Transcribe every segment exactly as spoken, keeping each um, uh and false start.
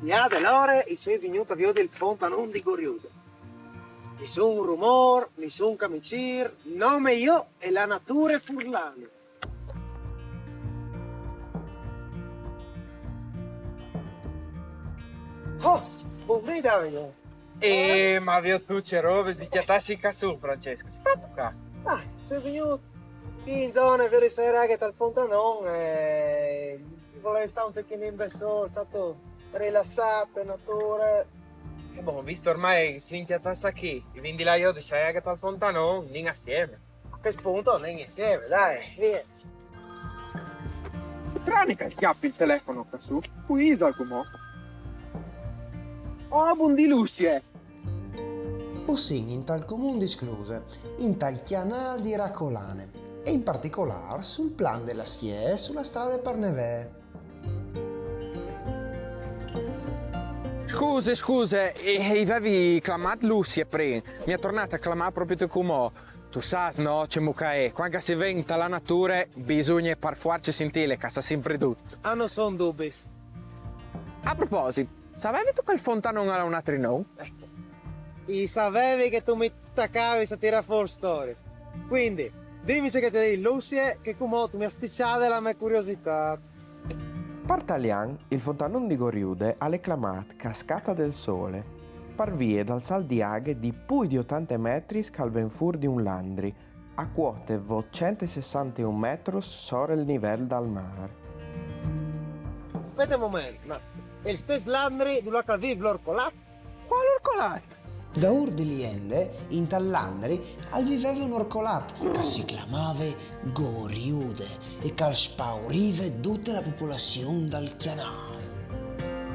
Ier de l'ore i soi vignût a viodi il fontanon di Goriude. Nissun rumôr, nissun camicîr, nome jo e la nature furlane. Oh, bundì, Davide! Eh, ma viôt tu ce robe di cjatâsi ca sù, Francesco. Ce fâstu ca? Ah, soi vignût chi in zone a viodi se e raghe tal fontanon e volevi stâ un pochetin in bessôl, sâstu, rilassât, nature. E bon, vist ormai che si sin cjatâts chi, e vin di lâ a viodi se e raghe tal fontanon, nin assieme. A chest pont, nin insieme, dai, vie. Strane che al cjapi il telefono ca sù. Cui isal cumò? Oh, bundì Lucie! O sin intal comun di Scluse, intal cjanâl di Racolane e in particolâr sul plan de la Siee su la strade par Nevee. Scuse, scuse, eh, i vevi clamât Lucie prin. Mi à tornât a clamâ propit cumò. Tu sâs, no, cemût ca e je. Cuant ca si ven ta la nature, bisugne par fuarce sintîle, ca sa simpri dut. Ah, no son dubis. A proposit, savevistu che il fontanon al à un altri non? I savevi che tu mi tacavis a tirâ fûr storiis. Cuindi, dimi ce che ti à dit Lucie, che cumò tu mi âs stiçade la mê curiositât. Par talian, il fontanon di Goriude al è clamât Cascata del Sole, par vie dal salt di aghe di plui di otante metris che al ven fûr di un landri, a cuote votcent e sessanteun metris sore il nivel dal mâr. Spiete un moment, ma e je il stes landri dulà che al vîf l'orcolat? Cuâl orcolat? Daûr di liende, intal landri al viveve un orcolat che si clamave Goriude e che al spaurive dute la popolazion dal cjanâl.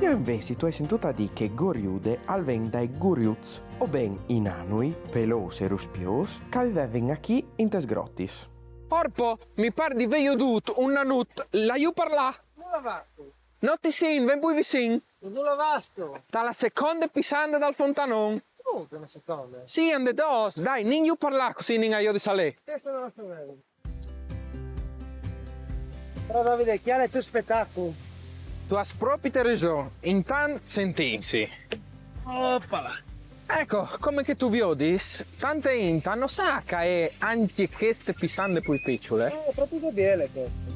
Jo invezit o ai sintût a dî che Goriude al ven dai guriuts, o ben i nanui, pelôs e ruspiôs, che a vivevin achì intes grotis. Orpo, mi pâr di vê jodût un nanut, lajù par là. Dulà vâstu? No ti sint, ven plui visin. Dulà vâstu? Ta la seconde pissande dal fontanon. Cemût, una seconde? Sì, a 'nd è dôs, dai, nin jù par là, cussì nin a jodi salê. Cheste no la savevi. Però Davide, cjale ce spetacul. Tu âs propit reson, intant sintìnsi. Opala. Eco, come che tu viodis, tante int no sa che e je ancje cheste pissande plui piçule. Eh, propit biele cheste.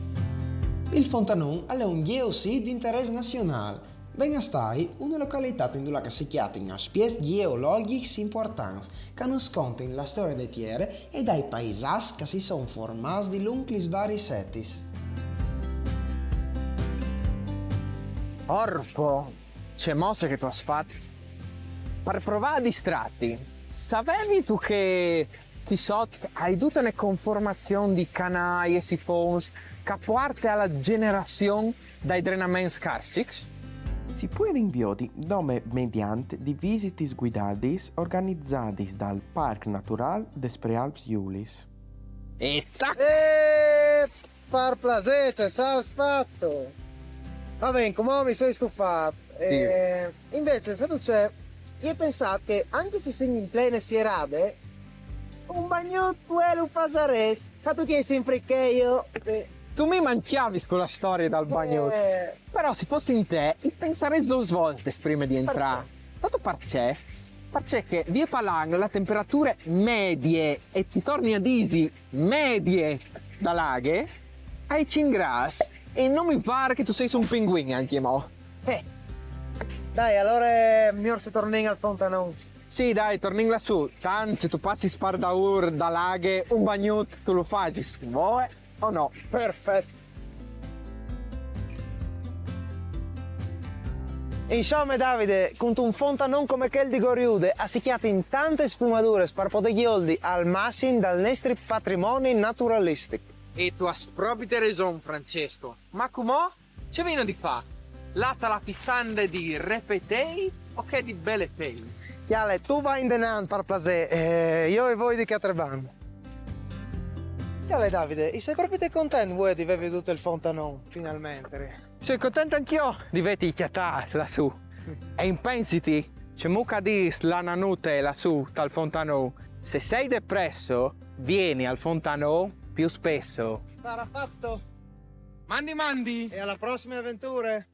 Il fontanon al è un gjeosît di interès nazionâl. Ven a stâi une localitât indulà che si cjatin aspiets gjeologjics impuartants che nus contin la storie de tiere e dai paisats che si son formâts dilunc lis variis etis. Orpo, ce mosse che tu âs fat! Par provâ a distrâti, savevistu che chi sot a è dute une conformazion di canâi e sifons che e puarte a la gjenerazion dai drenaments carsics? Si puedin viodi dome mediant di visitis guidadis organizadis dal Parc Naturâl des Prealps Julis. E tac! Eh, par plasê, ce sâstu fat? Va ben, cumò mi soi stufât. Eh, invezit, sâstu ce? Jo o ai pensât che ancje se o sin in plene sierade, un bagnut lu fasarès. Sâstu che o ai simpri chê jo? Eh. Tu mi mancjavis cu la storie dal bagnut. Eh. Però se o fos in te, o pensarès dôs voltis prime di jentrâ. Sâstu parcè? Parcè che vie Palan la temperature medie, e ti torni a dîsi medie, da la aghe, a è cinc grâts e no mi pâr che tu sês un pinguin ancjemò. Eh. Dai, alore miôr se tornìn al fontanon. Sì, dai, tornìn lassù. Tant se tu passis par daûr da la aghe, un bagnut tu lu fasis, vuê o no? Perfet. Insome, Davide, cuntun fontanon come chel di Goriude a si cjatin tantis sfumaduris par podê gjoldi al massim dal nestri patrimoni naturalistic. E tu âs propit reson, Francesco. Ma cumò? Ce vino di fâ? Lâ ta la pissande di Repeteit o chê di Beleteit? Cjale, tu va indenant par plasê, eh, jo o voi di chê altre bande. Cjale, Davide, o soi propit content vuê di vê viodût il fontanon, finalmentri. Soi content ancje jo di vêti cjatât lassù. E impensiti, cemût che a dîs la nanute lassù tal fontanon: se sei depresso, vieni al fontanon più spesso. Sarà fatto. Mandi, mandi! E alle prossime avventure!